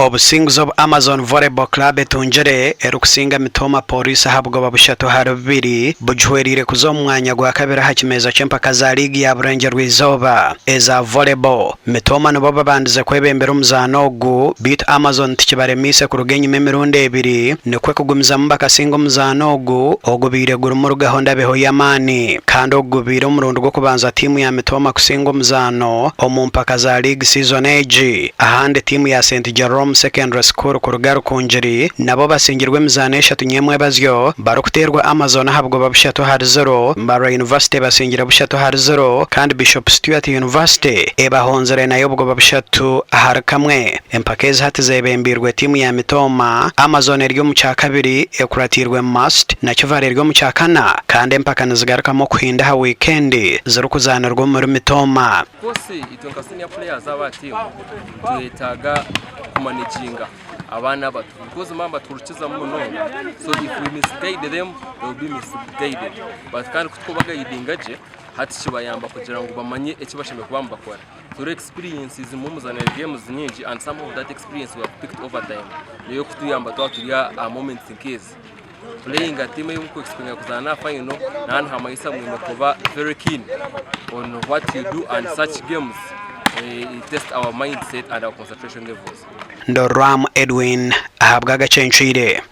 Obusinguzi obu Amazon Volleyball Club etungire erikusinga Mitooma Police aha bugoba 3-2 bugihwereire kuza omu mwanya gwa kabiri aha kimeeza ky'empaka za liigi ya Burengyerwa-izooba eza Volleyball. Mitooma nibo babandize kwebembera omuzaano ogu beitu Amazon tikibaremiise kuruga enyima emirundi ebiri nikwo kugumizamu bakasinga omuzaano ogu ogubaire gurimu rugaho ndabeho y'amaani kandi ogu gubaire omurundi gw'okubanza tiimu ya Mitooma kusinga omuzaano omu mpaka za liigi siizoni egi. Ahandi tiimu ya St Jerome Secondary School kuruga Rukungiri nabo basingirwe emizaano eshatu nyemwebazyo barikuteerwa Amazon aha bugoba 3-0, Mbarara University ebasingire 3-0 kandi Bishop Stuart University ebahonzire nayo obugoba 3-1. Empaka ezi hati zebembeirwe tiimu ya Mitooma, Amazon eri omu kyakabiri ekuratiirwe Must na Kivari eri omu kyakana kandi empaka nizigarukamu okuhinda aha wiikendi zirikuzaanirwa omuri Mitooma. Of course itwe nka senior players aba team twetaaga kumanaginga abaana abato because remember turukizamu munonga, so if we misguide them, they will be misguided, but kandi ku turikubagaidinga gye hati kibayamba kugira ngu bamanye eki bashemereire kuba nibakora. Through experience zimwe omuzanire games nyingi and some of that experience we have picked over time niyo erikutuyamba twaba turi aha moments nk'ezi. Playing a team ei orikuexpectinga kuzaana aha final naaba nihamanyisa mwine kuba very keen on what you do and such games test our mindset and our concentration levels. Ndorwamu Edwin ahabw'agacencwire.